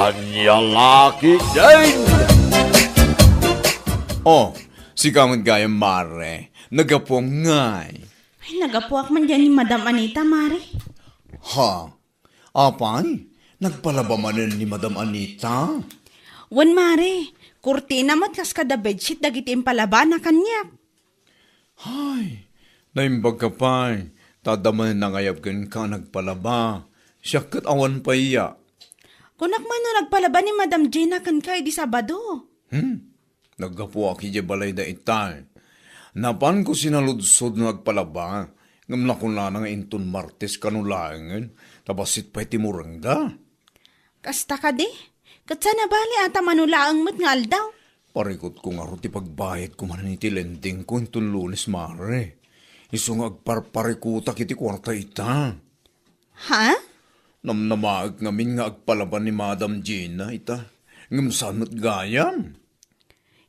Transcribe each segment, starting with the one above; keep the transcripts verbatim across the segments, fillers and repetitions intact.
Ania la ketdin? Oh, sika met gayam, mare. Nagapuam ngay. Ay, nagapuak man diay ni Madam Anita, mare. Ha? Apay? Nagpalaba manen ni Madam Anita? Wen, mare. Kurtina met kas kada bedsheet dagiti impalabana kaniak. Hay, naimbagka pay, ta adda manen nangayab kenka a nagpalaba. Siak ket awan pay ya. Kunak man no nagpalaba ni Madam Gina kenka idi Sabado. Hmm, naggapuak idiay balayda itay. Napanko sinaludsod no nagpalaba, ngem nakunana nga inton Martes kano laengen, ta bassit pay ti murengda. Kasta kadi? Ket saan a bali a ta mano laeng met nga aldaw? Parikutko ngarud ti pagbayadko manen iti lendingko inton Lunes, mare. Isu nga agparparikutak iti kuarta ita. Ha? Namnamaek ngamin nga agpalaba ni Madam Gina ita. Ngem saan met gayam?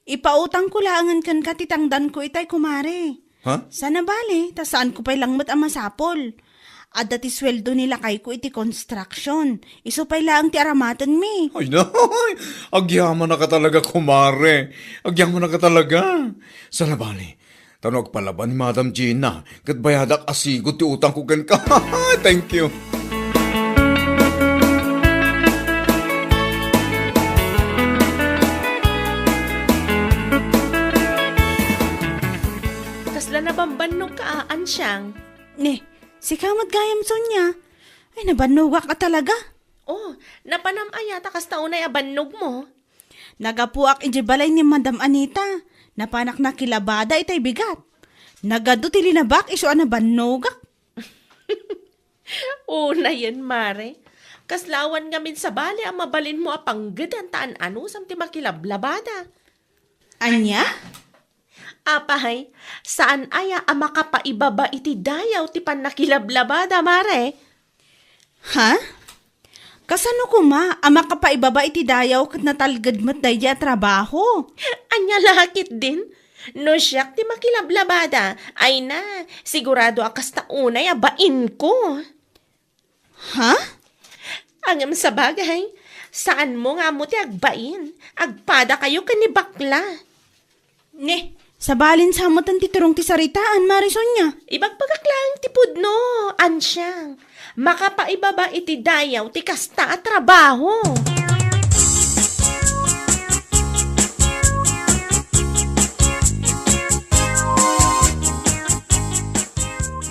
Ipautangko laengen kenka ti tangdanko itay, kumare. Ha? Saan a bali, ta saanko pay lang met a masapul. Adda ti sueldo ni lakayko iti construction. Isu pay laeng ti aramatenmi. Ay, nay! Agyamanaka talaga, kumare. Agyamanaka talaga. Saan a bali, ta no agpalaba ni Madam Gina, ket bayadak a sigud ti utangko kenka. Thank you. Kasla nabambannogka a, Ansiang? Ne, sika met gayam, Sonia. Ay, nabannogak a talaga. Oh, napanam aya ta kasta unay a bannogmo? Nagapuak idiay balay ni Madam Anita. Napanak nakilabada itay bigat. Nagadu ti linabak isu a nabannogak. Unayen, mare. Kasla awan ngamin sabali a mabalinmo a panggedan ta an-anusam ti makilablabada. Ania? Apay, saan aya a makapaibaba iti dayaw ti pannakilablabada, mare? Ha? Kasano koma a makapaibaba iti dayaw ket natalged met daydi a trabaho? Ania la ketdin? No siak ti makilablabada, ay na, sigurado a kasta unay a bainko. Ha? Ngem sabagay, saanmo nga ammo ti agbain. Agpadakayo ken ni bakla. Ne, sabalin sa metten ti turong ti saritaan, Mare Sonia. Ibagbagak laeng ti pudno, Ansiang. Makapaibaba iti dayaw ti kasta a trabaho.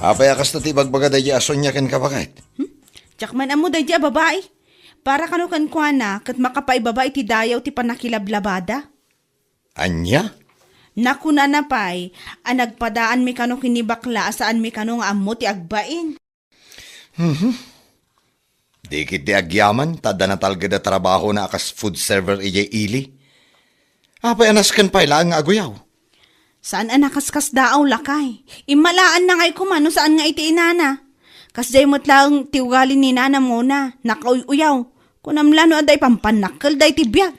Apay a kasta ti ibagbaga daydi a Sonia kenka, baket? Hmm? Diak man ammo daydi a babai. Para kano kenkuana ket makapaibaba iti dayaw ti pannakilablabada. Ania? Nakunana pay a nagpadaanmi kano ken ni bakla a saanmi kano nga ammo ti agbain. Mhm. Di ketdi agyaman ta adda natalged a trabahona a kas food server idiay ili. Apay a nasken pay laeng nga aguyaw? Saan a nakaskasdaaw, lakay. Immalaanna ngay koma no saan nga iti inana. Kasdiay met laeng ti ugali ni nanam nguna, nakauy-uyaw. Kunam la no adda ipampannakkel daydi biag.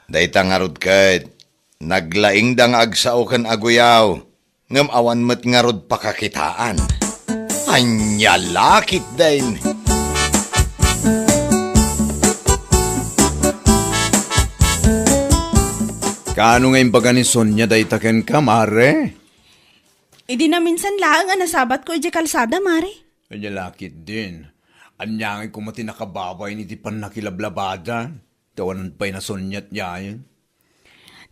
Dayta ngarud ket, naglaingda nga agsao ken aguyaw, ngem awan met ngarud pakakitaan. Ania la ketdin? Kaano nga imbaga ni Sonia dayta kenka, Mare? Idi naminsan laeng a nasabatko idiay kalsada, Mare. Ania la ketdin? Ania ngay koma ti nakababain iti pannakilablabada? Ti awanan pay nasuniat yayen.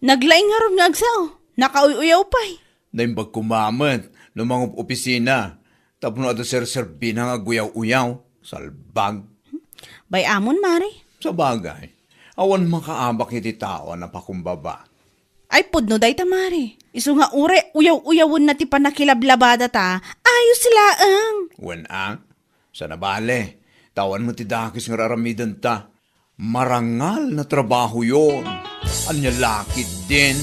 Naglaing ngarud nga agsao. Nakauy-uyaw pay. Naimbag koma met no mangup-opisina tapno adda serserbina nga aguyaw-uyaw. Salbag. Bay-amon, Mare. Sabagay, awan makaabak iti tao a napakumbaba. Ay, pudno dayta, Mare. Isu nga uray uyaw-uyawenna ti pannakilablabada ta, ayos laeng. Wen a, saan a bale, ta awan met ti dakes nga ar-aramidenta. Marangal na trabaho yon. Ania la ketdin?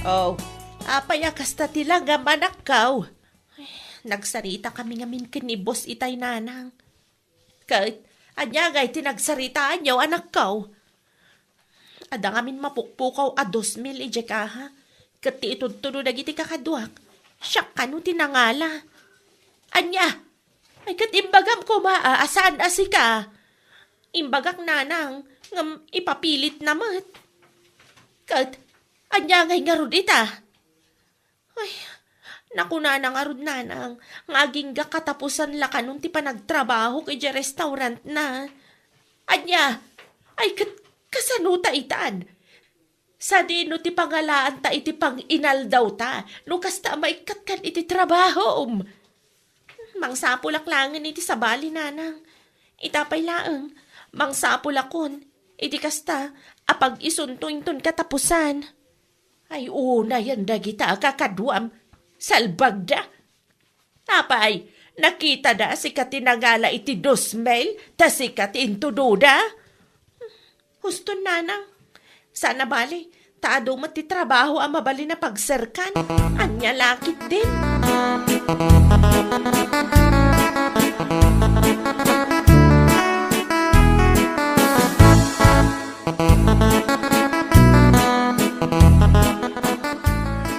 Oh, apay a kasta ti langam, anakko? Ay, nagsaritakami ngamin ken ni Boss itay, Nanang. Ket, ania ngay ti nagsaritaanyo, anakko? Adda ngamin mapukpukaw a dos mil idiay kaha, ket ti itudtudo dagiti kakaduak, Siak kano ti nangala. Ania? Ay, ket imbagam koma a, a saan a sika. Imbagak, nanang, ngem ipapilitna met. Ket, ania ngay ngarud ita? Ay, nakunana ngarud, nanang, nga agingga katapusan la kanon ti panagtrabahok idiay restaurantna. Ania? Ay, ket, kasano ta itan? Sadino ti pangalaanta iti panginaldawta no kasta a maikkat kan iti trabahom? Mangsapulak laengen iti sabali, nanang. Ita pay laeng, mangsapulakon iti kasta a pag-isunto inton katapusan. Ay, unayen dagita a kakaduam, salbagda. Apay, nakitada a sika ti nangala iti dos mil, ta sika ti intudoda? Huston, nanang. Saan a bali, ta adu met ti trabaho a mabalin a pagserkan. Ania la ketdin?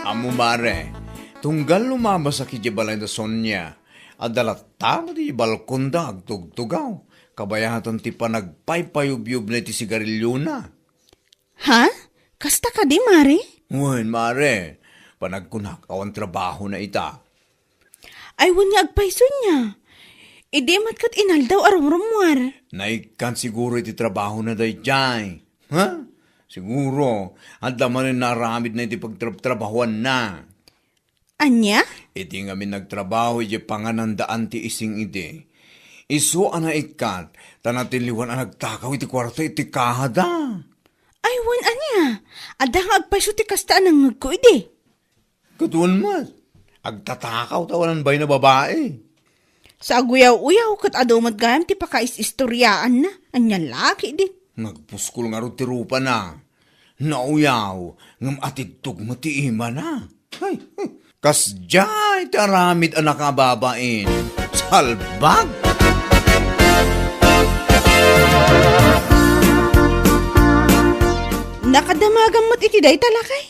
Ammo, mare, tunggal lumabasak idiay balay da Sonia, adda latta met idiay balkonda agtugtugaw, kabayatan ti panagpaypayubyubna iti sigariliona. Ha? Kasta kadi, mare? Wen, mare. Panagkunak, awan trabahona ita. Ay, wen nga agpayso nia. Idi met ket inaldaw a rumrummuar. Naikkan siguro iti trabahona daydiay. Ha? Siguro, adda manen naaramidna iti pagtrabtrabahuanna. Ania? Iti ngamin nagtrabaho idiay panganandaan ti ising idi, isu a naikkat, ta natilliwan a nagtakaw iti kuarta iti kahada. Ay, wen ania? Adda nga agpayso ti kasta a nangngegko idi. Ket wen met, agtatakaw ta awanan bain a babai. Sa aguyaw-uyaw, ket adu met gayam ti pakais-istoriaanna. Ania la ketdin? Nagpuskol ngarud ti rupana. Nauyaw, ngem atidtog met ti imana. Ay, kasdiay ti aramid a nakababain. Salbag! Nakadamagam met iti dayta, lakay?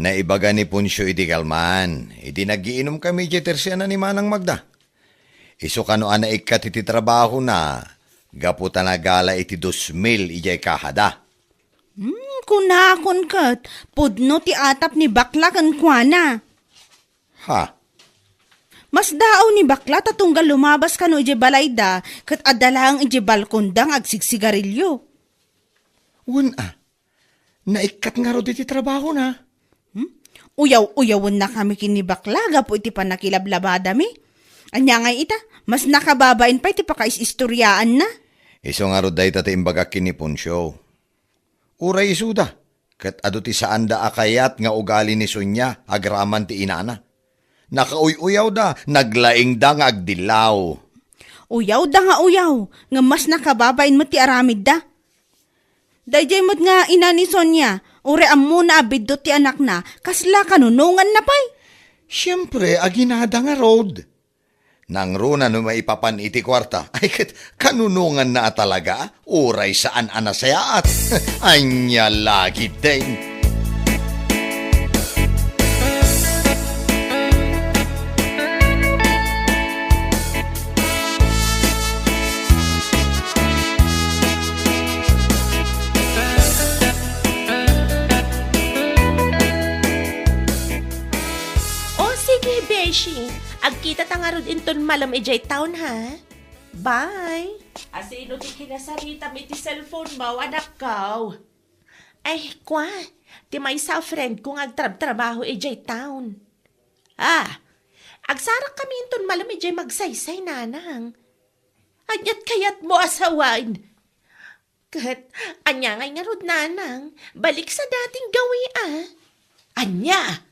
Naibaga ni Poncio iti kalman, idi nagiinumkami idiay tersiana ni Manang Magda. Isu kano a naikkat iti trabahona, gapu ta nagala iti dos mil idiay kahada. Hmm, kunakon ket, pudno ti atap ni bakla kenkuana. Ha? Masdaaw ni bakla ta tunggal lumabas kano idiay balayda ket adda laeng idiay balkonda nga agsigsigarilio. Wen a, naikkat ngarud iti trabahona. Hmm? Uyaw-uyawennakami ken ni bakla gapu iti pannakilablabadami. Ania ngay ita? Mas nakababain pay ti pakais-istoriaanna. Isu ngarud dayta ti imbagak ken ni Poncio. Uray isuda, ket adu ti saanda a kayat nga ugali ni Sonia agraman ti inana. Nakauy-uyawda, naglaingda nga agdillaw. Uyawda nga uyaw, ngem mas nakababain met ti aramidda. Daydiay met nga ina ni Sonia, uray ammona a biddut ti anakna, kasla kanunonganna pay? Siempre, aginada ngarud. Nangruna no maipapan iti kuarta. Ay, ket kanunonganna a talaga, uray saan a nasayaat. Ania la ketdin? O, sige, beshi. Agkitata ngarud inton malem idiay town, ha? Bye. Asino ti kinasaritam iti cellphone mo, anakko? Ay, kua, ti maysa a friend ko nga agtrabtrabaho idiay town. Ah, agsarakkami inton malem idiay Magsaysay, nanang. Ania't kayatmo a sawen? Ket ania ngay ngarud, nanang? Balik sa dating gawi, a. Ania?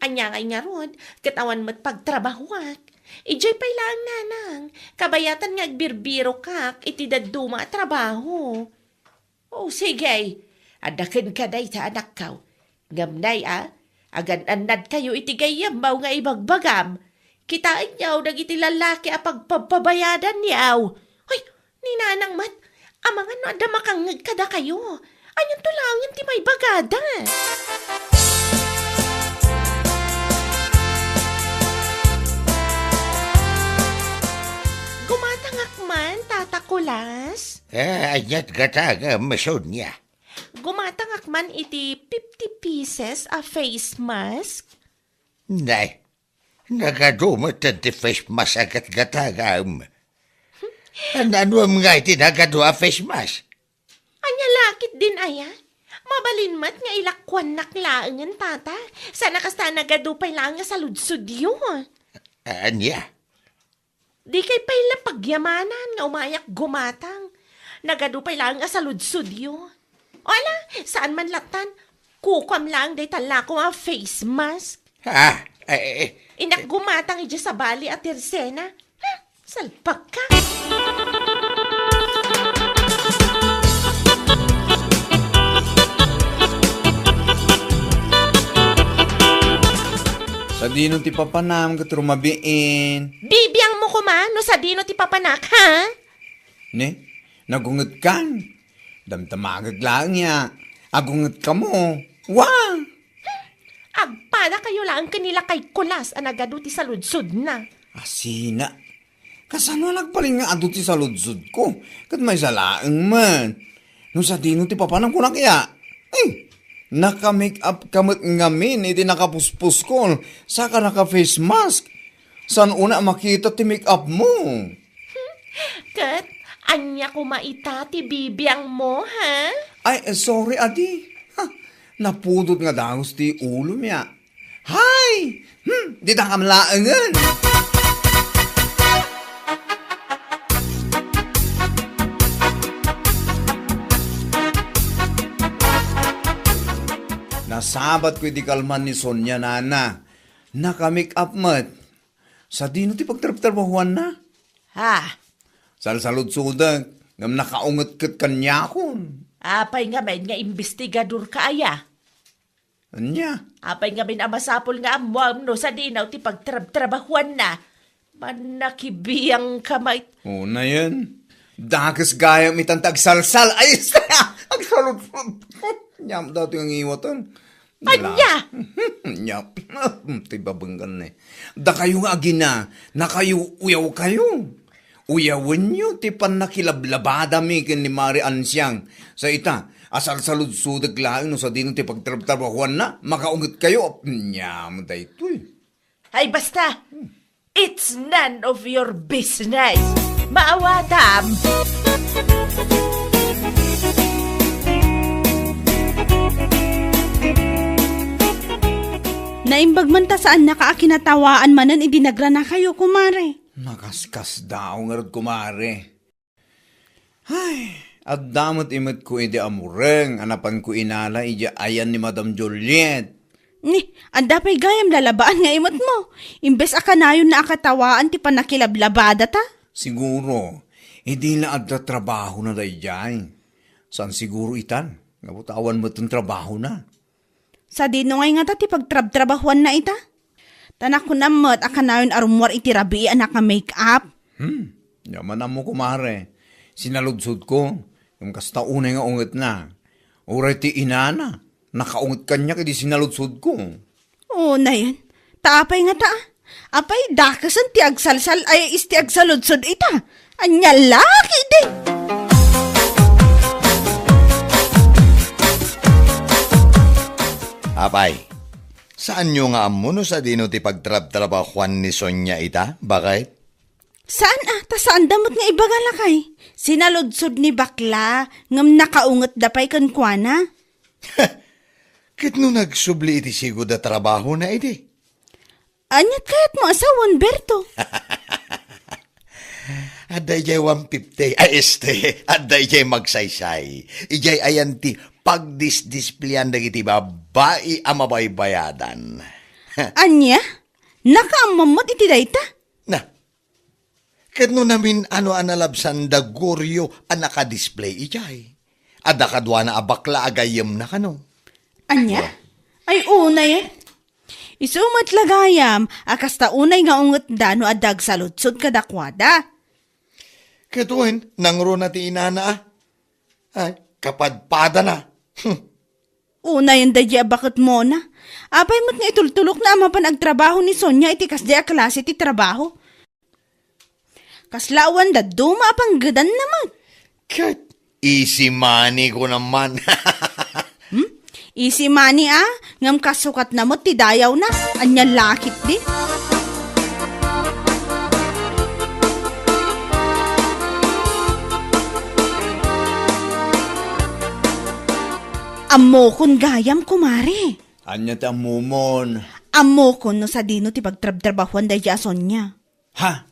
Ania ngay ngarud? Ket awan met pagtrabahoak. Idiay pay laeng, nanang. Kabayatan nga agbirbirokak iti dadduma a trabaho. O, sige. Adda kenka dayta, anakko. Ngem nay a, agan-annadkayo iti gayyemmo nga ibagbagam. Kitaenyo dagiti lallaki a pagpabpabayadanyo. Ay, ni nanang met, amangan no adda makangngeg kadakayo. Anianto laengen ti maibagada? Ania't gatangam, Sonia? Gumatangak man iti fifty pieces a face mask. Nay, nagadu metten ti face mask a gatgatangam. Naanuam nga iti nagadu a face mask? Ania la ketdin aya? Mabalin met nga ilakuannak laengen, tata. Saan a kasta, nagadu pay laeng a saludsodyo. Ania? Dikay pay la pagyamanan nga umayak gumatang. Nagadu pay laeng a saludsodyo. O ala, saan man lattan, kukuam laeng dayta lakom a face mask. Ha? Eh, eh, eh. Innak gumatang idiay sabali a tersena. Ha? Salpagka. Sadino ti papanam ket rumabiin? Bibiangmo koma no sadino ti papanak, ha? Ne? Nagungetkan? Damdamagek laeng ya. Agungetkamo. Wa! Agpadakayo laeng ken ni lakay Kulas a nagadu ti saludsodna. Asina. Kasano a nagbalin nga adu ti saludsodko? Ket maysa laeng met. No sadino ti papanam, kunak ya. Eh, naka-make-up ka met ngamin iti nakapuspuskol, saka naka-face mask. Saan unay a makita ti make-up mo? Ket ania koma ita ti bibiangmo, ha? Ay, eh, sorry, adi. Ha, napudot nga dagus ti ulom ya. Hay! Hmm, di dakam laengen. Nasabatko iti kalman ni Sonia, nana. Naka-make-up met. Sadino ti pagtrabtrabahuanna? Ha? Salsaludsodek, ngem nakaunget ket kaniakon. Apay ngamin nga imbestigadorka aya? Ania? Apay ngamin a masapul nga ammuam no sadino ti pagtrabtrabahuanna? Mannakibiangka met. Unayen. Dakes gayam itan ti agsalsal. Ay, agsaludsod. Aniam daytoy nga ngiwaten. Ania? Ania? Ti babenggan ne. Dakayo nga agina, nakayo-uyawkayo. Uyawenyo ti pannakilablabadami ken ni Mari Ansiang. Sa ita, asalsaludsodek laeng no sadino ti pagtrabtrabahuanna, makaungetkayo. Aniam daytoy. Ay, basta! It's none of your business! Maawatam! Naimbag man ta saannaka a kinatawaan manen idi nagranakayo, kumare. Nakaskasdaaw ngarud, kumare. Ay, adda met imetko idi amureng a napanko inala idiay ayan ni Madam Juliet. Ni, adda pay gayam lalabaan nga imetmo. Imbes a kanayonna a katawaan ti pannakilablabadata. Siguro, idi la adda trabahona daydiay. Saan siguro itan, nga butawan met ti trabahona. Sadino ngay ngata ti pagtrabtrabahuanna ita? Ta nakunam met a kanayon a rummuar iti rabii a naka-make-up. Hmm, diak man ammo, kumare. Sinaludsodko, ngem kasta unay nga ungetna. Uray ti inana, nakaunget kaniak idi sinaludsodko. Unayen, ta apay ngata? Apay, dakesen ti agsalsal ay is ti agsaludsod ita. Ania la ketdi? Apay, saanyo nga ammo no sadino ti pagtrabtrabahuan ni Sonia ita, baket? Saan a, ta saanda met nga ibaga, lakay. Sinaludsod ni bakla, ngem nakaungetda pay kenkuana. Ket no nagsubli iti sigud a trabahona idi? Ania't kayatmo a sawen, Berto? Adda idiay one fifty, ay, este, adda idiay magsaysay. Idiay ayan ti pagdisdispleyan dagiti babbai a mabaybayadan. Ania? Nakaammom met iti dayta? Na, ket no namin-ano a nalabsanda, Gorio, a nakadisplay idiay. Adda kaduana a bakla a gayyemna kano. Ania? Ay, unay, eh. Isu met la gayam a kasta unay nga ungetda no adda agsaludsod kadakuada. Ket wen, nangruna ti inana, a? Ay, kapadpadana. Hmm. Unayen daydiay a baketmona. Apay met nga itultulokna a mapan agtrabaho ni Sonia iti kasdiay a klase ti trabaho? Kasla awan dadduma a panggedanna met. Ket, Easy money ko naman. Hmm? Easy money, ah? Ngem kasukatna met ti dayawna. Ania la ketdi? Ammokon gayam, kumare. Ania ti ammomon? Ammokon no sadino ti pagtrabtrabahuan daydi a Sonia. Ha?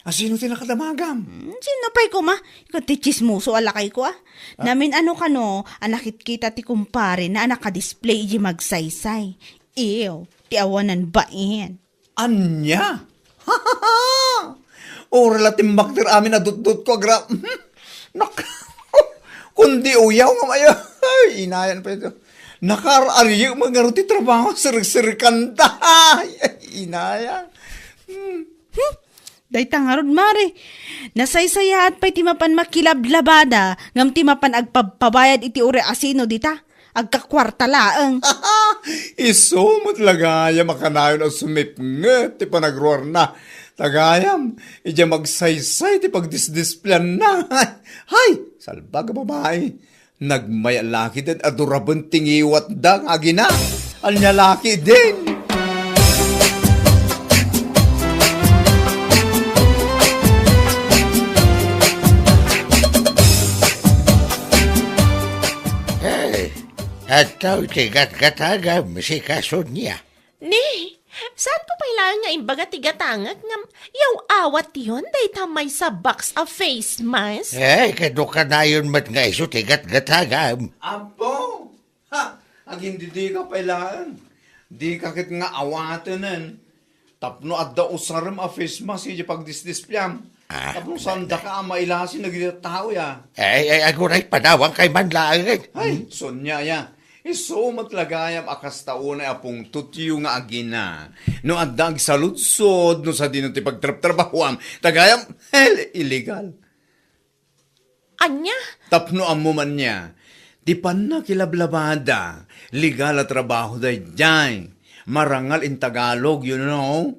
Asino ti nakadamagam? Hmm, sino pay koma? Ket ti tsismoso a lakayko, ah. Ah. Namin-ano kano a nakitkita ti kumparena a nakadisplay idiay Magsaysay. Ew, ti awanan bain. Ania? Uray la timmakder amin a dutdotko, agra-, nak-, kundi uyaw nga maya-, ay, inayan pay ito. Nakaar-ariyek met ngarud ti trabaho, sirikserikanta. Ay, inayan. Hmm. Hmm. Dayta ngarud, mare. Nasaysayaat pay ti mapan makilablabada, ngem ti mapan agpabpabayad iti uray asino dita, agkakuarta laeng. Isu met la gayam a kanayon a sumipnget ti panagruarna. Ta gayam, idiay Magsaysay ti pagdisdispleanna. Hay, salbag a babai. Nagmay-at la ketdin a duraben ti ngiwatda nga agina. Ania la ketdin? Hey, adtoy ti gatgatagam, sika Sonia. Ni, saanko pay laeng nga imbaga ti gatangek ngem yaw-awatyon dayta maysa box a face mask? Eh, kano kanayon met nga isu ti gatgatagam? Apo! Ha! Agindidika pay laeng. Dika ket nga awatenen. Tapno adda usarem a face mask iti pagdisdispleam. Ah, tapno saandaka a mailasi dagiti tao, ya. Ay, ay, aguray, panawankayo man laeng. Ay, hmm? Sonia, ya. Isu met la gayam a kasta unay a pungtotyo nga agina. No adda agsaludsod, no sadino ti pagtrabtrabahuam, ta gayam, hel, illegal. Ania? Tapno ammo man nia, ti pannakilablabada, legal a trabaho daydiay. Marangal in Tagalog, you know?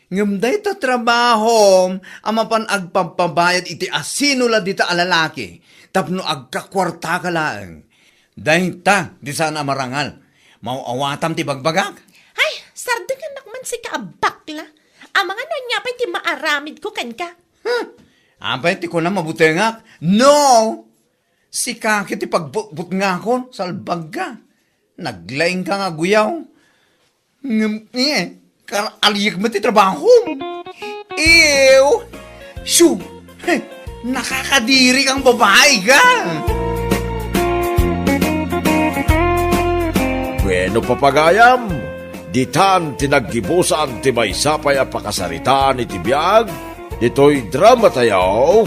Ngem dayta trabahom a mapan agpabpabayad iti asino la dita a lalaki tapno agkakuartaka laeng. Dayta ti saan a marangal. Maaw-awatam ti bagbagak? Ay, sardengannak man sika a bakla. Amangan no ania pay ti maaramidko kenka. Huh? Apay ti kunam a butengak? No! Sika ket ti pagbutbutngakon, salbagka. Naglaingka nga aguyaw. Ngem, eh, kar-, aliek met ti trabahom. Ew! Shoo! Heh, nakakadiri kang babai ka! Bueno, papagayam, ditan ti naggibusan ti maysa pay a pakasaritaan iti biag, ditoy dramatayo,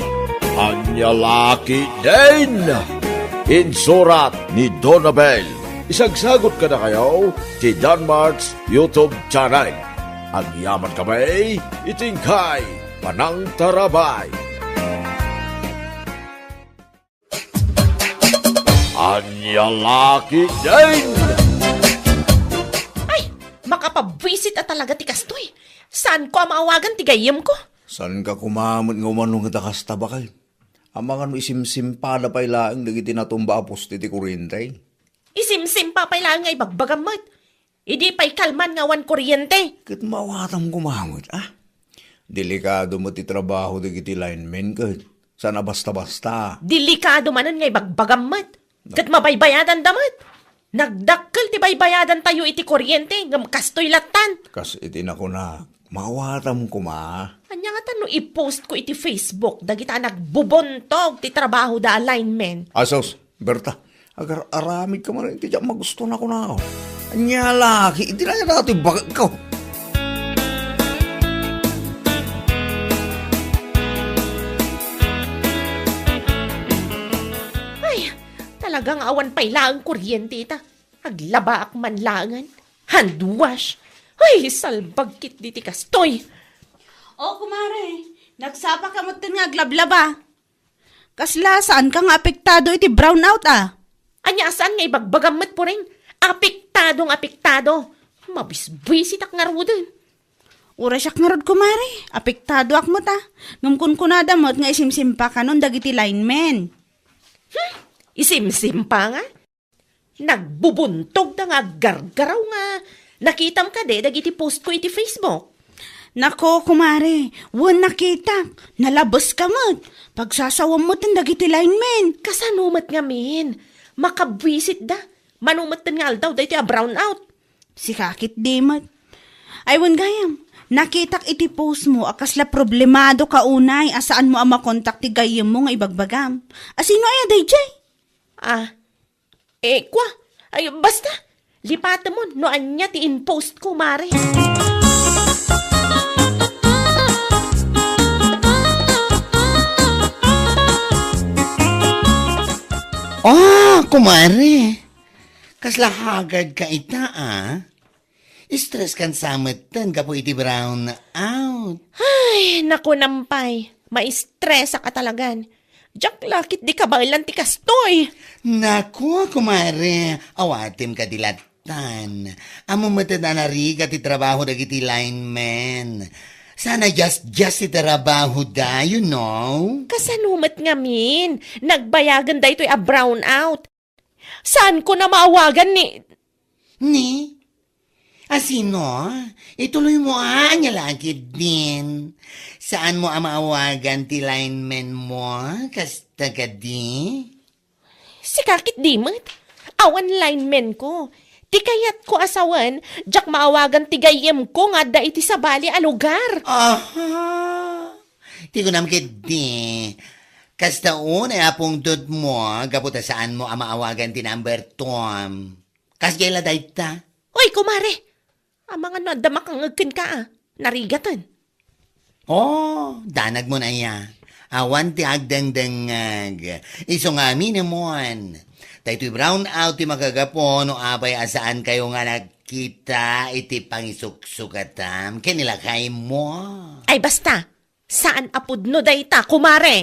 Ania La Ketdin! Insurat ni Donabel. Isagsagut kadakayo ti Danmart's YouTube channel. Agyamankami iti inkay panangtarabay. Ania La Ketdin! Ay, makapabuisit a talaga ti kastoy. Saanko a maawagan ti gayyemko? Saanka koma met nga umano nga ta kasta, baket? Amangan no isimsimpada pay laeng dagiti natumba a poste ti kuryente. Isimsimpa pay laeng nga ibagbagam met. Idi pay kalman nga awan kuryente. Ket maawatam koma met, ah? Delikado met ti trabaho dagiti linemen ket saan a basta-basta. Delikado manen nga ibagbagam met. Ket mabaybayadanda met. Nagdakkel ti baybayadantayo iti kuryente, ngem kastoy lattan. Kas iti nakunak, maawatam koma. Ania ngata no i-post ko iti Facebook dagita a nagbubuntog ti trabahoda a linemen? Asus, Berta, agar-aramidka man iti diak magusto, nakunak. Ania la, iti na datoy baketko. Ay, talaga nga awan pay laeng kuryente ita. Aglabaak man laengen. Hand wash. Ay, salbag ketdi ti kastoy. O, kumare, nagsapaka metten nga aglablaba. Kasla, saanka nga apektado iti brownout, a? Ania a saan nga ibagbagam met, Puring? Apektado nga apektado. Mabisbuisitak ngaruden. Uray siak ngarud, kumare. Apektadoak met, a. Ngem kunkunada met nga isimsimpakanon dagiti linemen. Isimsimpa nga? Nagbubuntogda nga aggargaraw nga nakitam kadi dagiti post ko iti Facebook? Nako, kumare, wen nakitak. Nalabeska met. Pagsasawam metten dagiti linemen. Kasano met ngamin? Makabwisitda. Mano metten nga aldaw daytoy a brownout. Sika ketdi met. Ay, wen gayam, nakitak iti post mo a kasla problemado ka unay a saan mo a makontak ti gayyem mo nga ibagbagam. A sino aya dayjay? Ah, eh, kwa? Ay, basta, lipatemon no ania ti in-post ko, mare. Ah, kumare. Kasla haggard ka ita, a? Stress kan sa metten gapu iti brown out. Ay, naku, Nampay. Maistresa ka talagan. Diak la ketdi kabaelan ti kastoy. Naku, kumare, awatem kadi lattan. Ammom metten a narigat ti trabaho dagiti linemen. Saan a just-just ti trabaho da, you know? Kasano met ngamin? Nagbayagen daytoy a brown out. Saanko na maawagan ni Ni? A sino? Ituloy mo, a, ania la ketdin. Saan mo a maawagan ti lineman mo? Kasta kadi? Sika ketdi met. Awan lineman ko. Ti kayatko a sawen, diak maawagan ti gayyemko nga adda iti sabali a lugar. Aha. Ti kunam ketdi, kasta unay a pungtotmo, gapu ta saanmo a maawagan ti number two. Kasdiay la dayta? Oy, kumare! Amangan no adda makangngeg kenka, a. Narigaten. Oh, danagmon aya. Awan ti agdengdengngeg. Isu nga aminemon. Daytoy brown out ti makagapu no apay a saankayo nga nagkita iti pangisuksukatam ken ni lakaymo. Ay, basta! Saan a pudno dayta, kumare?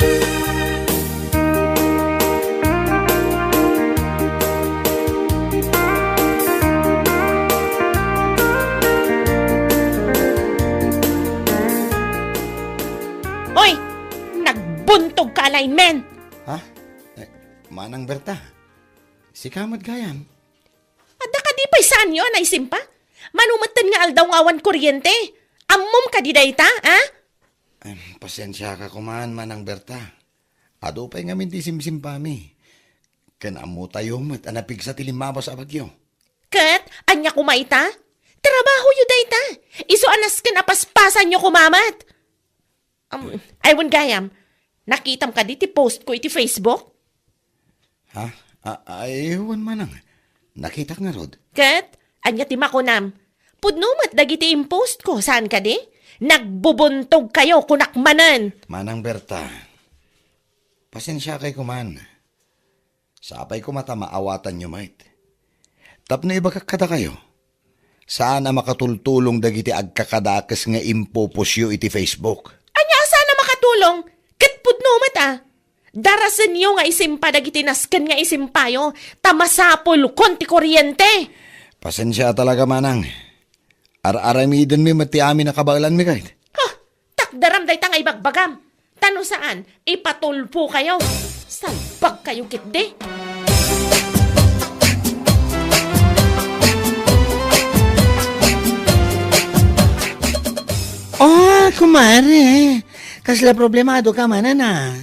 Oy! Nagbuntog ka, lineman! Ha? Eh, Manang Berta, sika met gayam. Adda kadi pay saanyo a naisimpa? Mano metten nga aldaw nga awan kuryente? Ammom kadi dayta, a? Em, pasiensiaka koman, Manang Berta. Adu pay ngamin ti simsimpami. Ken ammotayo met a napigsa ti limmabas a bagyo. Ket ania koma ita? Trabahoyo dayta. Isu a nasken a paspasanyo koma met. Um, ay, wen gayam, nakitam kadi ti post ko iti Facebook? Ha? A-, ay, wen manang. Nakitak ngarud. Ket, ania ti makunam? Pudno met dagiti impost ko, saan kadi? Nagbubuntog kayo, kunak manen. Manang Berta, pasiensiakay koman. Sapay koma ta maawatanyo met. Tapno ibagak kadakayo, saan a makatultulong dagiti agkakadakes nga impopostyo iti Facebook. Ania a saan a makatulong? Ket pudno met a. Darasenyo nga isimpa dagiti nasken nga isimpayo, ta masapulkon ti kuryente. Pasiensia talaga, manang. Ar-aramidenmi met ti amin a kabaelanmi, kayat. Ha! Takderam dayta nga ibagbagam. Ta no saan, ipatulpo kayo. Salbag kayo, ketdi. Oh, kumare. Kasla problemado ka manen a.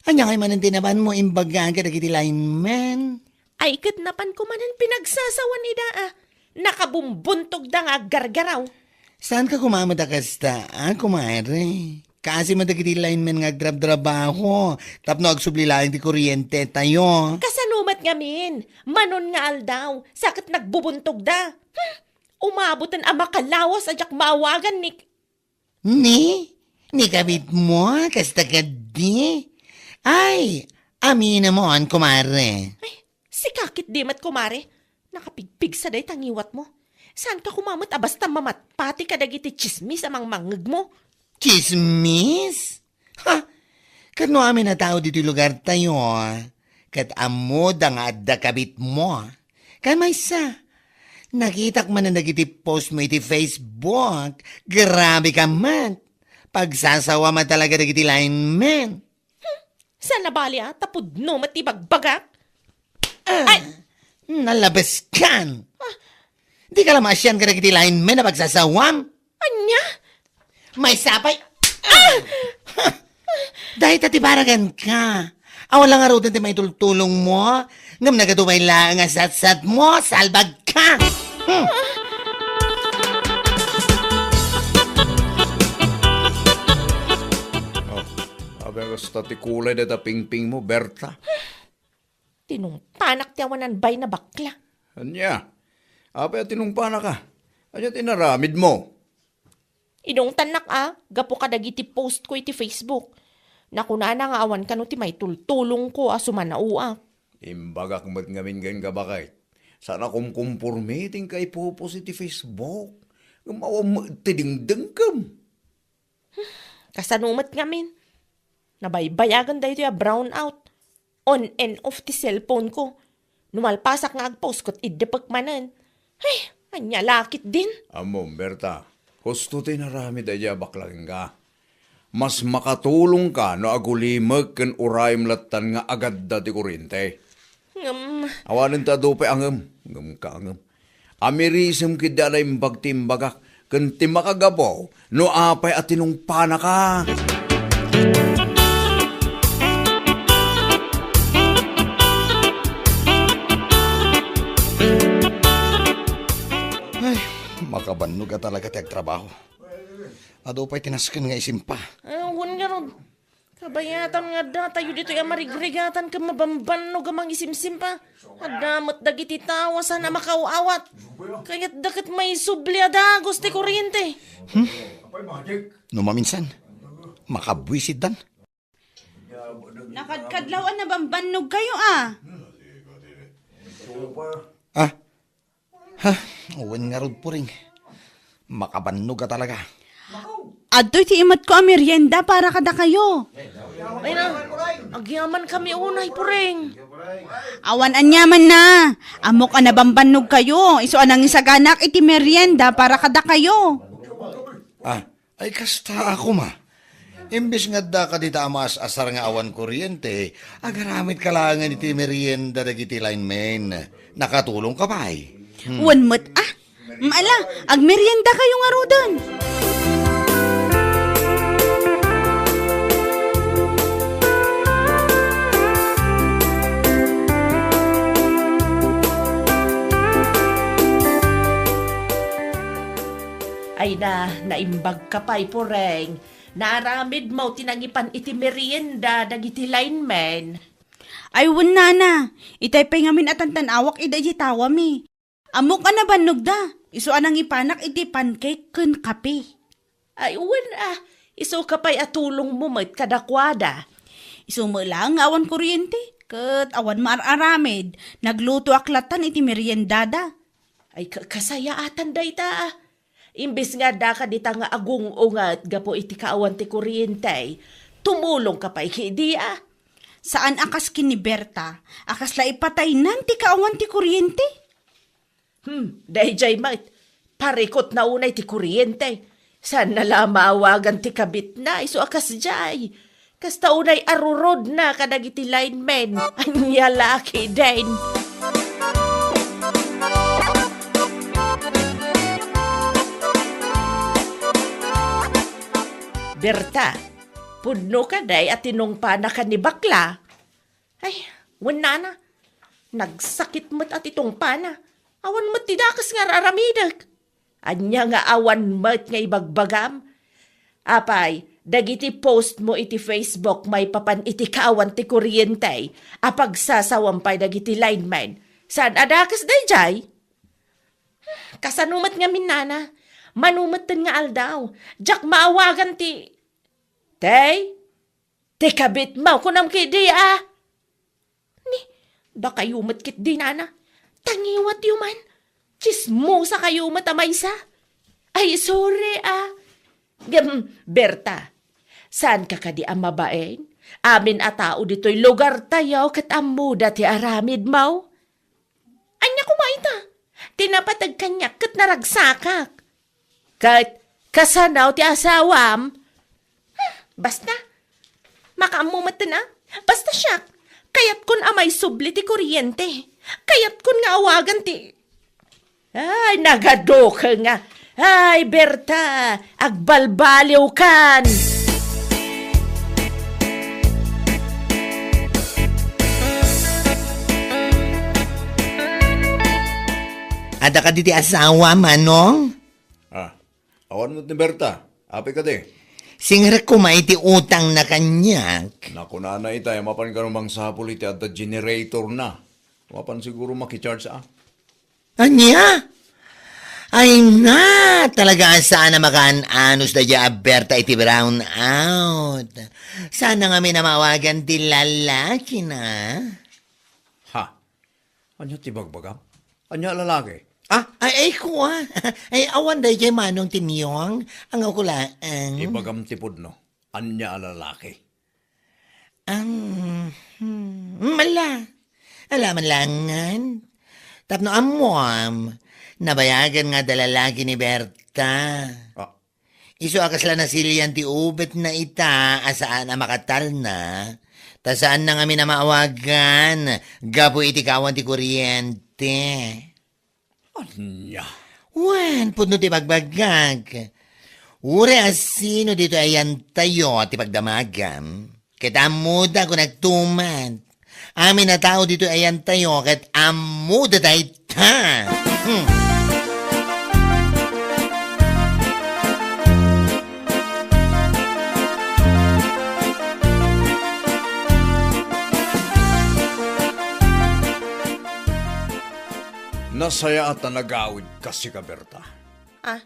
Ania ngay manen ti nabanmo imbagak kadagiti linemen? Ay, ket napanko manen pinagsasawan ida a. Nakabumbuntogda nga aggargaraw. Saanka koma met a kasta, a, kumare? Kaasi met dagiti linemen nga agtrabtrabaho tapno agsubli laeng ti kuryente tayo. Kasano met ngamin? Manon nga aldaw, sa ket nagbubuntogda. Hmm, umaboten a makalawas a diak maawagan ni Ni? Ni kabitmo, kasta kadi? Ay, aminemon, kumare. Ay, sika ketdi met, kumare. Nakapigpigsa dayta ngiwatmo. Saanka koma met a basta mamatpati kadagiti tsismis a mangmangngegmo? Tsismis? Ha? Ket no amin a tao ditoy lugartayo, ket ammoda nga adda kabitmo. Ken maysa, nakitak manen dagiti post mo iti Facebook. Grabe ka met. Pagsasawa met talaga dagiti linemen. Hmm, Saan a bali, a, ta pudno met ti bagbagak? Ah, ay! Nalabeskan! Ah. Di ka la maasian kadagiti linemen a pagsasawam? Ania? Maysa pay. Ah! Dayta ti baraganka. Awan la ngaruden ti maitultulongmo, ngem nagadu pay laeng a satsatmo, salbagka. Hmm. Oh, apay kasta ti kulay dayta pingpingmo, Berta? Tinungpanak ti awanan bay na bakla. Ania? Apay a tinungpanaka? Ania ti inaramidmo? Inungtannak a, gapu kadagiti post ko iti Facebook. Nakunana nga awan kano ti maitultulongko a sumanaoak. Imbagak met ngamin kenka, baket. Saan a kumkumporme ti inka ipopost iti Facebook. Ngem awan met ti dengdengkem. Kasano met ngamin? Nabaybayagan daytoy a brownout. On and off ti cellphone ko. No malpasak nga agpost ket iddepek manen. Ay, ania la ketdin? Ammom, Berta, husto ti inaramid daydiay a bakla kenka. Mas makatulongka no agulimek ken urayem lattan nga agadda ti kuriente. Ngem awanen ti adu pay a ngem, ngem ka a ngem. Amirisem ketdi a naimbag ti imbagak, ken ti makagapu no apay a tinungpanaka. Ay, makabannog a talaga ti agtrabaho. Adu pay ti nasken nga isimpa. Ay, wen ngarud. Kabayatan nga adda tayo ditoy a marigrigatan ken mabambannog a mangisimsimpa. Adda met dagiti tao a saan a makaaw-awat. Kayatda ket maisubli a dagus ti kuriente. Hmm? No maminsan, makabuisitdan. Nakadkadlaw a nabambannog kayo, a. Ah, Ha, wen ngarud, Puring. Makabannog a talaga. Adtoy ti imatko a merienda para kadakayo. Ay na, agyaman kami unay, Puring. Awan aniaman na. Ammok a nabambannog kayo. Isu a nangisaganak iti merienda para kadakayo. Ah, Ay, kasta a koma. Imbes nga adda kadita a maas-asar nga awan kuriente, agaramidka laengen iti merienda dagiti linemen. Nakatulongka pay. Hmm. Wen met, a. Ala, agmeriendakayo ngaruden. Ay na, naimbagka pay, Puring. Naaramidmo ti nangipan iti merienda dagiti linemen. Ay, wen, nana. Itay pay ngamin a tantan-awak idiay tawami. Ammok a nabannogda. Isu a nangipanak iti pancake ken kape. Ay, wen, a. Isuka pay a tulongmo met kadakuada. Isu met laeng nga awan kuriente, ket awan maar-aramid. Naglutoak lattan iti meriendada. Ay, ka-, kasayaatan dayta, a. Imbes nga adda kadita nga agung-unget gapu iti kaawan ti kuriente, tumulongka pay ketdi, a. Saan a kas ken ni Berta, a kasla ipataynan ti kaawan ti kuriente? Hmm, daydiay met, parikutna unay ti kuriente. Saanna la maawagan ti kabitna, isu a kasdiay. Kasta unay a rurodna kadagiti linemen. Ania la ketdin? Berta, pudno kadi a tinungpanaka ni bakla? Ay, wen, nana. Nagsakit met a ti tungpana. Awan met ti dakes nga ar-aramidek. Ania nga awan met nga ibagbagam? Apay, dagiti postmo iti Facebook maipapan iti kaawan ti kuriente a pagsasawam pay dagiti linemen. Saan a dakes daydiay? Kasano met ngamin, nana? Mano metten nga aldaw, diak maawagan ti, Tey? Ti kabitmo, kunam ketdi, a. Ni, dakayo met ketdi, nana. Tangiwatyo man. Tsismosakayo met a maysa. Ay, sorry, a. Ngem, Berta, saanka kadi a mabain? Amin a tao ditoy lugartayo ket ammoda ti aramidmo. Ania koma ita? Ti napateg kaniak ket naragsakak. Ket kasano ti asawam? Hmm, basta. Makaammo metten a. Basta siak, kayatkon a maisubli ti kuryente. Kayatkon nga awagan ti... Ay, nagadukel nga. Ay, Berta, agbalbaliwkan. Adda kadi ti asawa, Manong? Ah, awan met ni Berta. Apay kadi? Singrek koma iti utangna kaniak. Nakunana itay a mapan kano mangsapul iti adda generatorna. Mapan siguro makicharge, ah. Ania? Ay na, talaga a saan a makaan-anos daydiay a Berta iti brown out. Saan na ngamin a maawagan ti lalakina? Ha? Ania ti bagbagam? Ania a lalaki? Ah, ay, ay, kua. Ay, awan daydiay Manong Timyong. Ang ako laeng. Ibagam ti pudno. Ania a lalaki? Ang, hmm, mala. Ala man langan. Tapno ammoam, nabayagan nga adda lalaki ni Berta. Ah, Isu a kasla nasilian ti ubetna ita a saan a makatalna, ta saan na ngamin a maawagan gapu iti kawan ti kuryente. Ania? Wen, pudno ti bagbagak. Uray a sino ditoy a yantayo ti pagdamagam. Ket ammoda kun agtumat. Amin a tao ditoy a yantayo ket ammoda dayta. Hmm. Nasayaat a nagawidka, sika, Berta. Ah,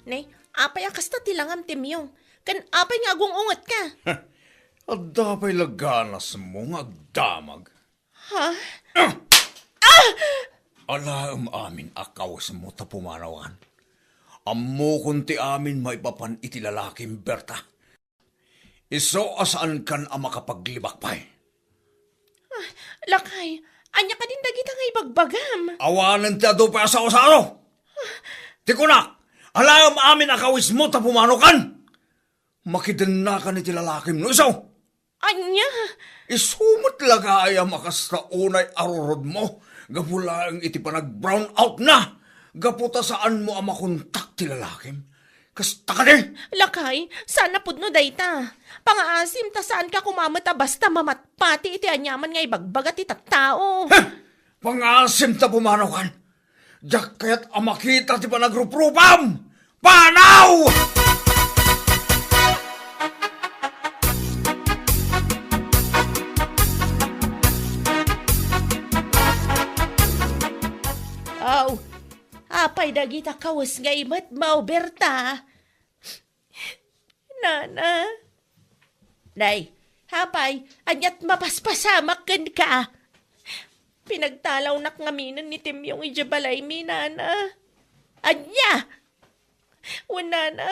ne, apay a kasta ti langam, Timyong? Ken apay nga agung-ungetka? Adda pay la ganasmo nga agdamag? Ha? Ah! Alaem amin a kawesmo ta pumanawan. Ammokon ti amin maipapan iti lalakim, Berta. Isu a saankan a makapaglibak pay. Ah, lakay, ania kadin dagita nga ibagbagam? Awanen ti adu pay a sao-sao. Ti kunak, alaem amin a kawesmo ta pumanokan. Makidennakan iti lalakim no isu. Ania? Isu met la ngay a makasta unay a rurodmo gapu laeng iti panag-brown out na. Gapu ta saanmo a makontak ti lalakim. Kasta kadi? Lakay, saan a pudno dayta. Pangaasim ta saanka koma met a basta mamatpati iti aniaman nga ibagbaga ti tattao. Heh! Pangaasim ta pumanokan. Diak kayat a makita ti panagruprupam! Panaw! Aw, apay dagita kawes nga imet, Mao Berta? Nana. Nay, apay, ania't mapaspasamak kenka? Pinagtalawnak ngaminen ni Timyong idiay balaymi, Nana. Ania? Wen, Nana,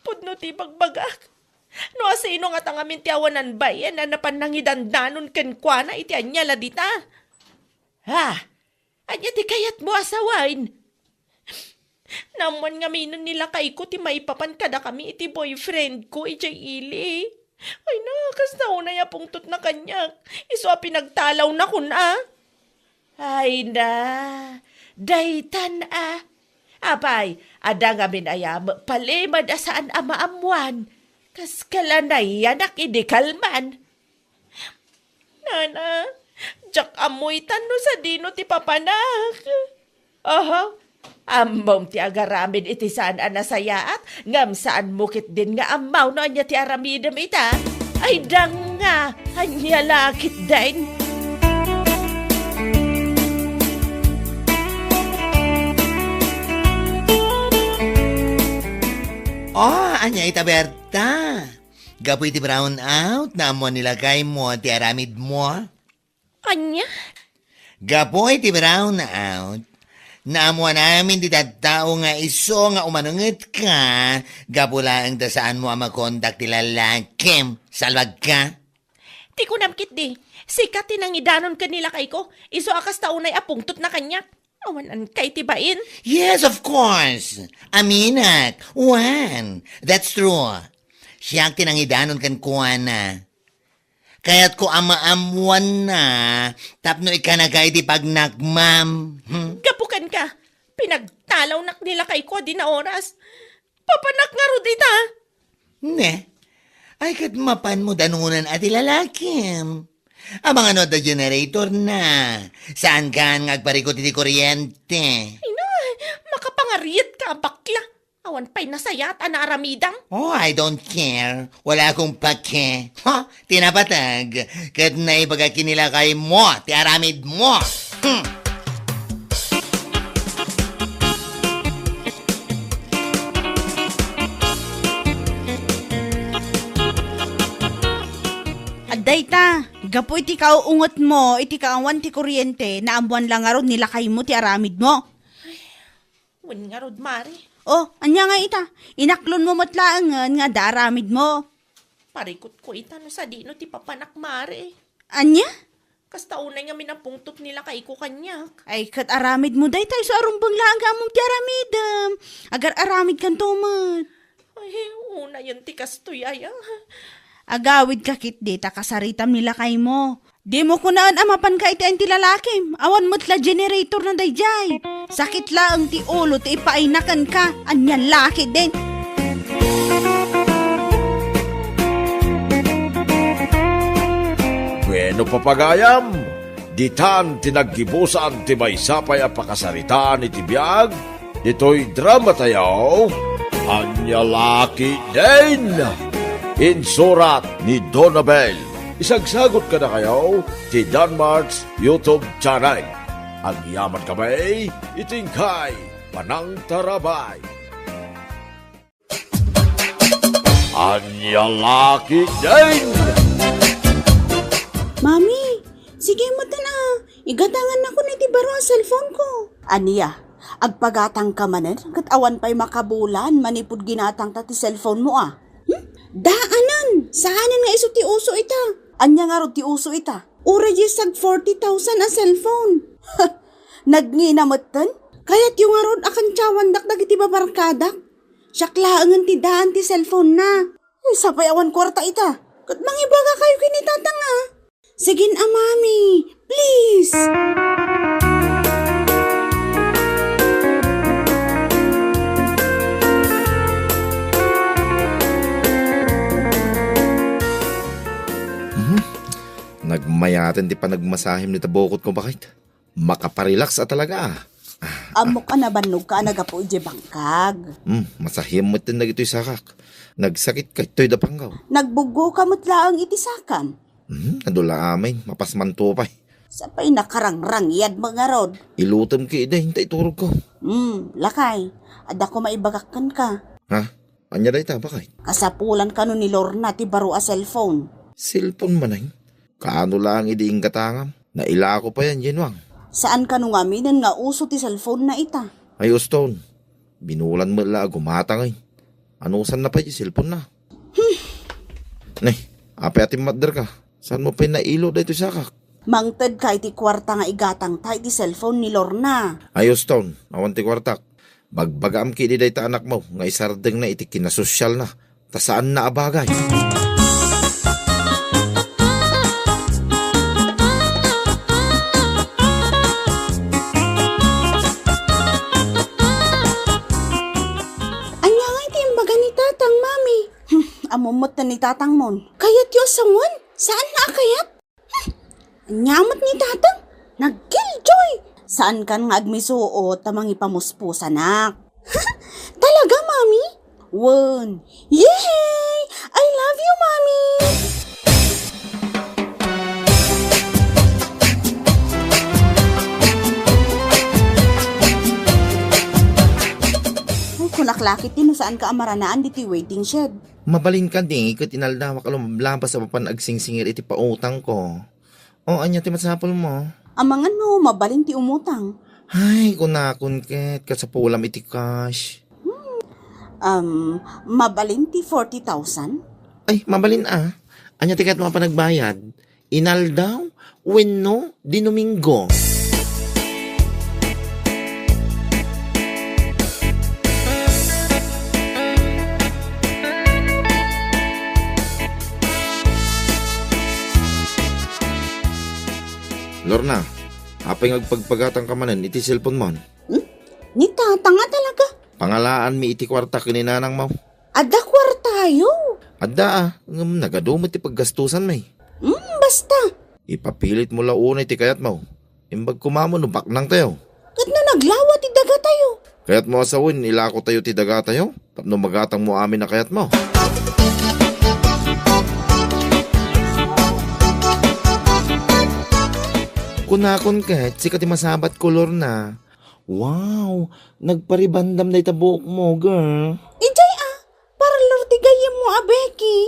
pudno ti ibagbagak. No asino ngata ngamin ti awanan bayen a napan nangidandanon kenkuana iti ania la dita? Ha? Ania ti kayatmo a sawen? Naammoan ngaminen ni lakayko ti maipapan kadakami iti boyfriendko idiay ili. Ay na, kasta unay a pungtotna kaniak. Isu a pinagtalawna kuna. Ay na, daytan a. Apay, adda ngamin aya met palimed a saan a maammoan. Kas kala nayanak idi kalman. Nana, diak ammo itan no sadino ti papanak. Aha, ammom ti agaramid iti saan a nasayaat, ngem saanmo ketdin nga ammaw no ania ti aramidem ita. Ay danga, ania la ketdin? Oh, ania ita, Berta? Gapu iti brown out, naammoan ni lakaymo ti aramidmo? Ania? Gapu iti brown out, naammoan amin ti tattao nga isu nga umanungetka gapu laeng ta saanmo a makontak ti lalakim. Salbagka? Ti kunam ketdi, sika ti nangidanon ken ni lakayko, isu a kasta unay a pungtotna kaniak. Awan-ankay ti bain? Yes, of course. Aminak. Wen, that's true. Siak ti nangidanon kenkuana. Kayatko a maammoanna tapno ikkanaka iti pagnakmam. Hmm? Gapu kenka, pinagtalawnak ni lakayko a dinaoras. Papanak ngarud ita. Ne? Ay, ket mapanmo danunan a ti lalakim. Amangan no adda generator na. Saan kan nga agparikut iti kuryente? Ay na, makapangariat ka a bakla. Awan pay nasayaat a naaramidam. Oh, I don't care. Wala akong pake. Ha? Tinapatag. Ket naibaga kinilakay mo, ti aramid mo. Hmm. Adda ita, gapu iti kauungetmo, iti kaawan ti kuryente, naammoan la ngarud ni lakaymo ti aramidmo. Wen ngarud, Mare. Oh, ania nga ita? Inaklonmo met laengen nga adda aramidmo. Parikutko ita no sadino ti papanak, Mare. Ania? Kasta unay nga minapungtot ni lakayko kaniak. Ay, ket aramidmo dayta isu a rumbeng laeng nga ammom ti aramidem. Agar-aramidkanto met. Ay, unayen ti kastoy aya. Agawidka ketdi ta kasaritam ni lakaymo. Dimo kunaen a mapanka iti ayan ti lalakim. Awan met la generator na daydiay. Sakit laeng ti ulo ti ipaayna kenka. Ania la ketdin? Bueno, papagayam, ditan ti naggibusan ti maysa pay a pakasaritaan iti biag ditoy dramatayo, Ania La Ketdin. Insurat ni Donabel. Isagsagot kadakayo ti Danmart's YouTube channel. Agyaman kami iti inkay panangtarabay. Ania La Ketdin. Mami, sige metten a. Igatangannakon iti baro a cellphone ko. Ania? Agpagatangka manen ket awan pay makabulan manipud ginatangta ti cellphone mo a? Hmm? Daanan! Saanen nga isu ti uso ita. Ania ngarud ti uso ita? Uray diay sag forty thousand a cellphone. Nagngina metten? Kayatyo ngarud a kantiawandak dagiti babarkadak? Siak laengen ti daan ti cellphone na. Ay, sapay awan kuarta ita. Ket mangibagakayo ken ni Tatang a. Sige a, Mami. Please. Mhm. Nagmayaten ti panagmasahim dita bukotko, baket. Makaparelax a talaga, ah. Ah, Ammok a nabannogka a naggapu idiay bangkag. Hmm, masahim metten dagitoy sakak. Nagsakitka itoy da panggaw. Nagbuggoka met laeng iti sakam. Hmm, adu la amin, mapasmanto pay. Sapay nakarangrangyad met ngarud. Ilutem ketdi, ta iturogko. Hmm, lakay, adda koma ibagak kenka. Ha? Ania dayta, baket? Kasapulan kano ni Lorna ti baro a cellphone. Cellphone manen? Kaano laeng idi inggatangam? Nailako pay a, Jenwang. Saan kano ngaminen nga uso ti cellphone na ita? Ay, uston. Binulan met la a gumatang, ay. Anusanna pay ti cellphone na? Hmm. Ne, apay a timmatderka? Saanmo pay nailo daytoy sakak? Mangtedka iti kuarta nga igatangta iti cellphone ni Lorna. Ay, uston. Awan ti kuartak. Bagbagaam ketdi dayta anakmo nga isardengna iti kinasosyalna, ta saanna a bagay. Ania ngay ti imbaga ni Tatang, Mami? Hmm, ammom metten ni Tatangmon. Kayatyo a sangoen? Saanna a kayat? Ania met ni Tatang? Nagkilljoy! Saankan nga agmisuot ta mangipamuspusanak. Talaga, Mami? Wen. Yay! I love you, Mami! Ay, kunak la ketdi no saanka a maranaan ditoy waiting shed. Mabalin kadi ket inaldawak a lumablabas a mapan agsingsingir iti pautangko. O, ania ti masapulmo? Amangan no mabalin ti umutang. Ay, kunakon ket, kasapulam iti cash. Hmm. Um, mabalin ti forty thousand? Ay, mabalin a. Ania ti kayatmo a panagbayad? Inaldaw wenno Domingo? Lorna, apay nga agpagpagatangka manen iti cellphone mo? Hmm? Ni tatang a talaga? Pangalaanmi iti kuarta ken ni nanangmo. Adda kuartayo? Adda a, ngem nagadu met ti paggastusanmi. Hmm, basta. Ipapilitmo la unay ti kayatmo. Imbag koma mo no baknangtayo. Ket no naglawa ti dagatayo? Kayatmo a sawen, ilakotayo ti dagatayo tapno magatangmo amin a kayatmo. Kunakon ket, sika ti masabatko, Lorna. Wow, nagparibandam dayta buokmo, girl. Idiay a, parlor ti gayyemmo a Becky.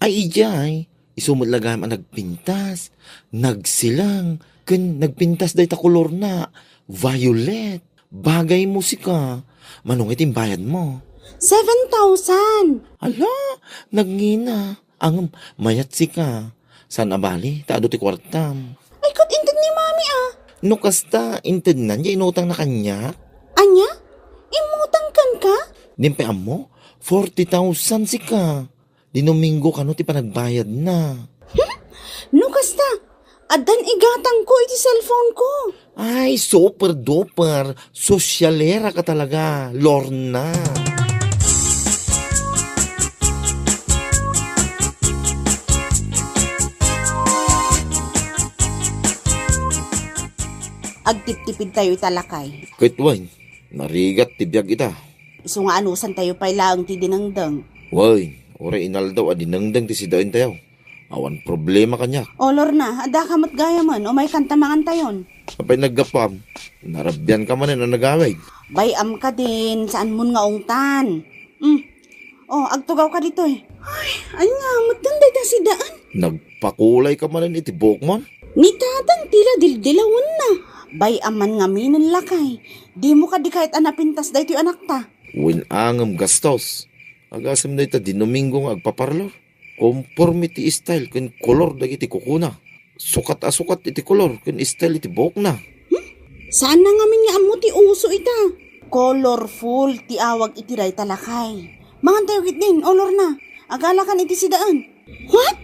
Ay, idiay. Isu met la gayam a nagpintas, nagsilang, ken nagpintas dayta kolorna, violet. Bagaymo sika. Mano ngay ti imbayadmo? Seven thousand. Ala, nagngina. Ngem, mayat sika. Saan a bali, ta adu ti kuartam. Ay, ket inted ni Mami a. No kasta, intednan ya inutangna kaniak. Ania? Immutang kenka? Dinak pay ammo, forty thousand sika. Dinomingo kano ti panagbayadna. Hmm? No kasta, addan igatangko iti cellphone ko. Ay, super duper. Sosyalera ka talaga, Lorna. Agtiptipid tayo ita, lakay. Ket wen, narigat ti biag ita. Isu nga anusan tayo pay laeng ti dinengdeng. Wen, uray inaldaw a dinengdeng ti sidaen tayo. Awan problema kaniak. O, Lorna, adda ka met gayamen, umaykan ta mangan tayon. Apay naggapuam? Narabian ka manen a nagawid. Bay-am ka din, saan mon nga ungtan. Hmm. O, agtugaw ka ditoy. Ay, ania met dayta sidaen? Nagpakulay ka manen iti buokmon? Ni tatang ti la dildilawenna. Bay-am man ngamin, lakay. Dimo kadi kayat a napintas daytoy anakta? Wen, ngem gastos. Agasem dayta dinomingo nga agpaparlor. Komporme ti style ken kolor dagiti kukuna. Sukat a sukat iti kolor ken style iti buokna. Hmm? Saanna ngamin nga ammo ti uso ita? Colorful ti awag iti dayta, lakay. Mangan tayo ketdin, O Lorna. Agalakan iti sidaen. What?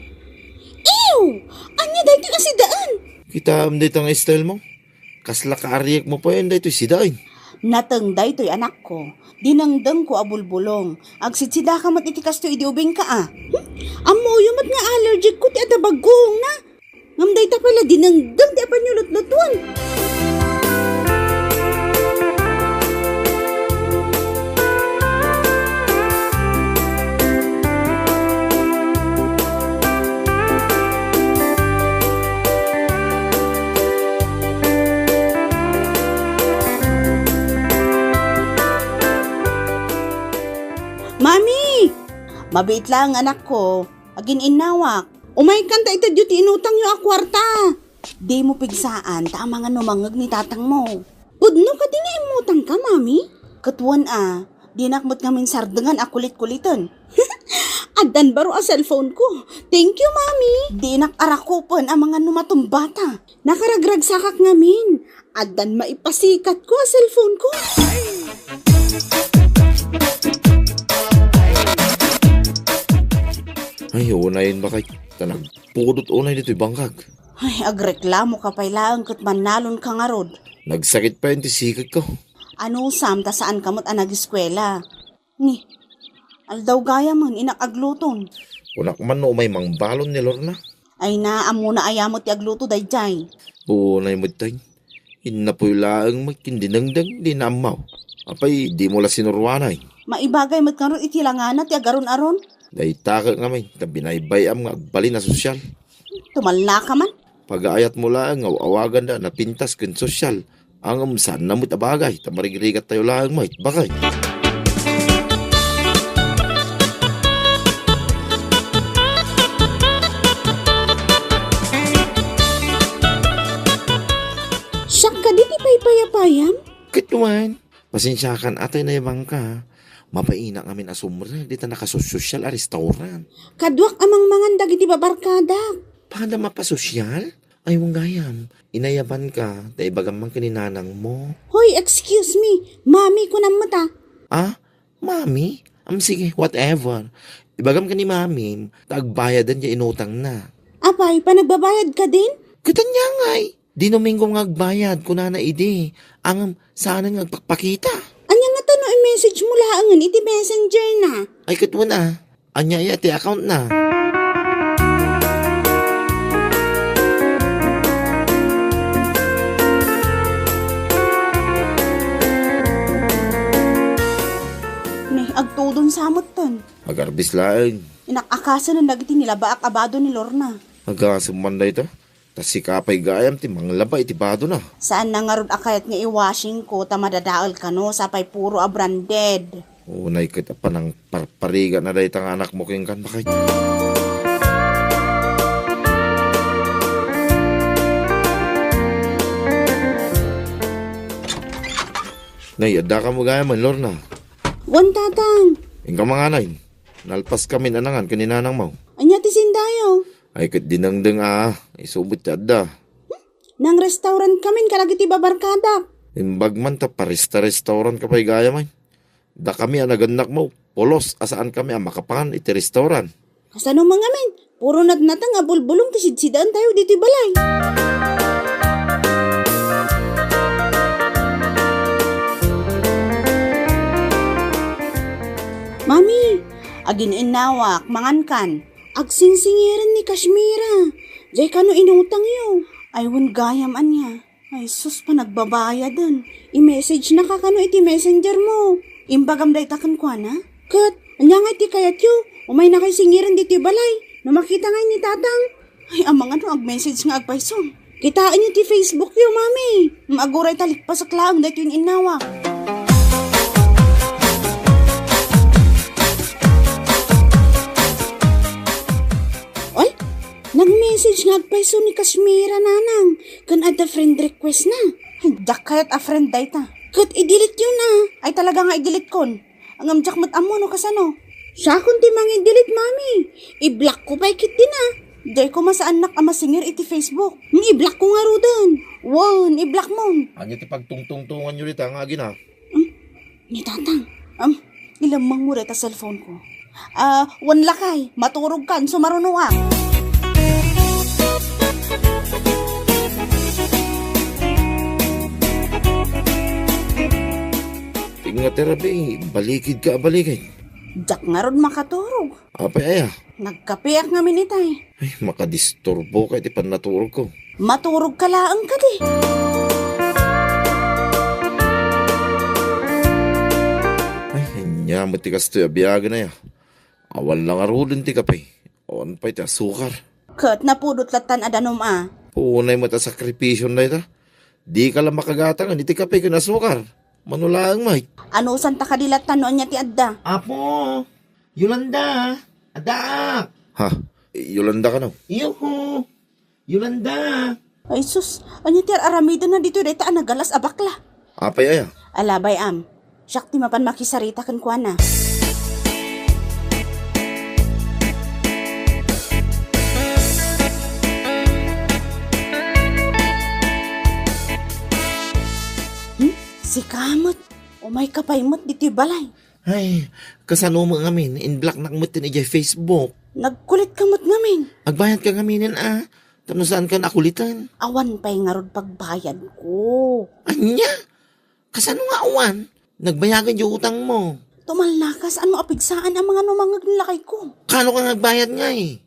Ew! Ania daytoy a sidaen? Kitaem dayta nga style mo? Kasla kaariekmo payen daytoy sidaen? Nateng daytoy, anakko. Dinengdengko a bulbulong. Agsidsida ka met iti kastoy idi ubingka a. Hmm? Ammoyo met nga allergic ko ti adda bagguongna. Ngem dayta pay la dinengdeng ti apanyulutlutuan. Mami! Mabiit laeng, anakko. Agin-innawak. Umaykan ta itedyo ti inutangyo a kuarta. Dimo pigsaan ta amangan no mangngeg ni tatangmo. Pudno kadi nga immutangka, Mami? Ket wen a, dinak met ngamin sardengan a kulit-kuliten. Addan baro a cellphone ko. Thank you, Mami. Dinak arakupen amangan no matumbata. Nakaragragsakak ngamin. Addan maipasikatko a cellphone ko. Ay, unayen, bakay. Ta nagpudot unay ditoy bangkag. Ay, agreklamo ka pay laeng ket mannalon ka ngarud. Nagsakit pay ti siketko. Anusam ta saan ka met a nageskuela? Ni, aldaw gayamen, inak agluton. Kunak man no umay mangbalon ni Lorna. Ay na, ammona aya met ti agluto daydiay. Unay met tay. Innapoy laeng met ken dinengdeng, di naammaw. Apay, dimo la sinuruanay? Maibagay met ngarud iti langana ti agaron-aron. Dayta ket ngamin, ta binaybay-am nga agbalin a sosyal. Tumalla ka man. Pagaayatmo laeng nga aw-awaganda a napintas ken sosyal. Ngem saanna met a bagay, ta marigrigat tayo laeng met, bakay. Siak kadi ti paypayapayam? Ket wen, pasensiakan a tay naibangka. Mapainak ngamin a sumrek dita nakasosyal a restaurant. Kaduak a mangmangan dagiti babarkadak. Pada mapasosyal? Ay, wen gayam, inayabanka, ta ibagam man ken ni nanangmo. Hoy, excuse me, mami, kunam met a. Ah? Mami? Am, sige, whatever. Ibagam ken ni mamim, ta agbayadan ya inutangna. Apay, panagbabayad ka din? Ket ania ngay? Di Domingo nga agbayad, kunana idi. Ngem saanen nga agpakpakita. Ania ngata no i-message mo laengen iti messenger na? Ay, ket wen a. Ania aya ti account na? Ne, agtudon sa metten. Agarbis laeng. Inak-akasen dagiti nilabaak a bado ni Lorna. Agasem man dayta. Ta sika pay gayam ti manglaba iti badona. Saan na ngarud a kayat nga i-washing ko ta madadael kano, sapay puro a branded. Unay ket a panangparparigatna dayta nga anakmo kenka, bakay. Nay, addaka mo gayam, Lorna. Wen, Tatang. Inka mangan. Nalpas kami nanangan ken ni nanangmo. Ania ti sindayo? Ay, ket dinengdeng a, isu met ti adda. Nang-restaurant kamin kadagiti babarkadak. Imbag man ta paresta-restaurant ka pay gayam. Dakami a nagannakmo, pulos a saankami a makapan iti restaurant. Kasano man ngamin? Puro natnateng a bulbulong ti sidsidaentayo ditoy balay. Mami, agin-innawak, mangankan. Agsingsingiren ni Kashmira. Jay kano inutangyo? Ay, wen gayam ania. Ay, sus, panagbabayaden. I-message na ka kano iti messenger mo. Imbagam dayta kenkuana? Ket, ania nga iti kayatyo? Umaynakay singiren ditoy balay. No makita ngay ni Tatang. Ay, amangan no ag-message nga agpayso. Kitaenyo ti Facebook yo, Mami. Maaguray ta likpasak laeng daytoy innawak. Oy, nag-message nga agpayso ni Kashmira, Nanang, ken adda friend request na. Ay, diak kayat a friend dayta. Ket i-delete yo na. Ay, talaga nga i-delete kon. Ngem diak met ammo no kasano. Siakon ti mangi-delete, Mami. I-block ko pay ketdin a. Dayko masaannak a masingir iti Facebook. Ngem i-block ko ngaruden. Wen, i-block mon. Ania ti pagtungtungtongan yo dita nga agina? Hmm? Ni Tatang. Um, ilemmeng mo dayta cellphone ko. Ah, wen lakay, maturog kan, sumarunoak. Ingat, Rabi, balikid ka, balikid. Diak ngarud makaturog. Apay aya? Nagkapeak ngamin itay. Ay, makadisturbo ka iti pannaturog ko. Maturog ka laeng kadi. Ay, ania met ti kastoy a biagen aya. Awan la ngaruden ti kape. Awan pay ti asukar. Ket napudot lattan a danum a. Unay met a sakripisyon dayta. Di ka la makagatangen iti kape ken asukar. Mano laeng met. Anusanta kadi lattan no ania ti adda? Apo, Yolanda, addaak. Ha? Yolanda kano? Yuhu! Yolanda! Ay sus, ania ti ar-aramidenna ditoy dayta a nagalas a bakla? Apay aya? Alabay am, siak ti mapan makisarita kenkuana. Hmm? Sika met, umay ka pay met ditoy balay. Ay, kasano met ngamin, in-blocknak met ken idiay Facebook. Nagkulit ka met ngamin. Agbayad ka ngaminen a, tapno saan ka nakuliten. Awan pay ngarud pagbayad ko. Ania? Kasano nga awan? Nagbayagan diay utang mo. Tumalnakas, ano a pigsaan a mga numangeg ni lakay ko? Kano ka nga agbayad ngay?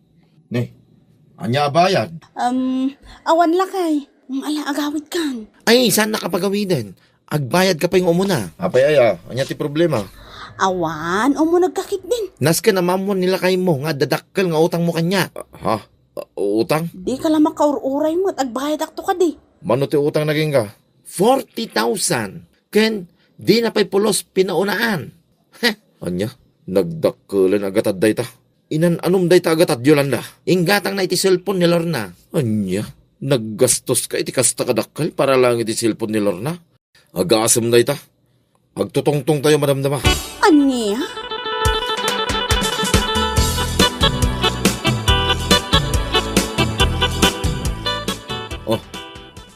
Ne, ania a bayad? Um, awan lakay. Um, ala, agawid kan. Ay, saan nakapagawiden? Agbayad ka pay nga umuna. Apay aya, ania ti problema? Awan, umuneg ka ketdin. Nasken a maammuan ni lakay mo nga adda dakkel nga utang mo kaniak. Ha? Uh, utang? Di ka la makaur-uray met, agbayadakto kadi. Mano ti utang na kenka? Forty thousand. Ken di na pay pulos pinaunaan. Heh, ania? Nagdakkelen a gatad dayta. Inan-anom dayta a gatad, Yolanda. Inggatangna iti cellphone ni Lorna. Ania? Naggastos ka iti kasta kadakkel para laeng iti cellphone ni Lorna? Agasem dayta. Agtutungtong tayo, madamdama. Ania? Oh,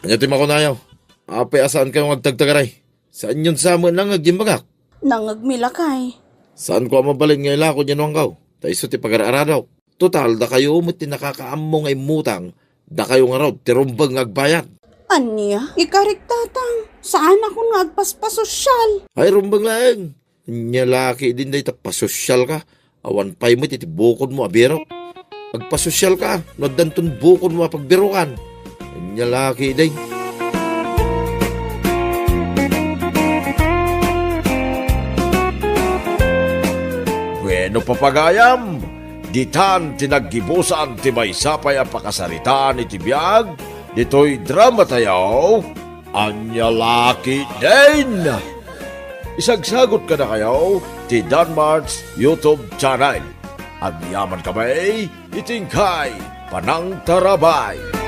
ania ti makunayo? Apay a saan kayo nga agtagtagaray? Saanyon sa met nangngeg ti imbagak? Nangngegmi lakay. Saanko a mabalin nga ilako diay nuangko? Ta isu ti pagar-aradok. Total, dakayo met ti nakakaammo nga immutang, dakayo ngarud ti rumbeng nga agbayad. Ania? Ikarik, Tatang. Saanakon nga agpaspasosyal. Ay, rumbeng laeng. Ania la ketdin dayta pasosyalka. Awan pay met iti bukodmo a birok. Agpasosyalka no addanton bukodmo a pagbirokan. Ania la ketdin. Bueno, papagayam, ditan ti naggibusan ti maysa pay a pakasaritaan iti biag ditoy dramatayo, Ania la ketdin. Isagsagot kadakayo ti Danmart's YouTube channel. Agyaman kami iti inkay panangtarabay.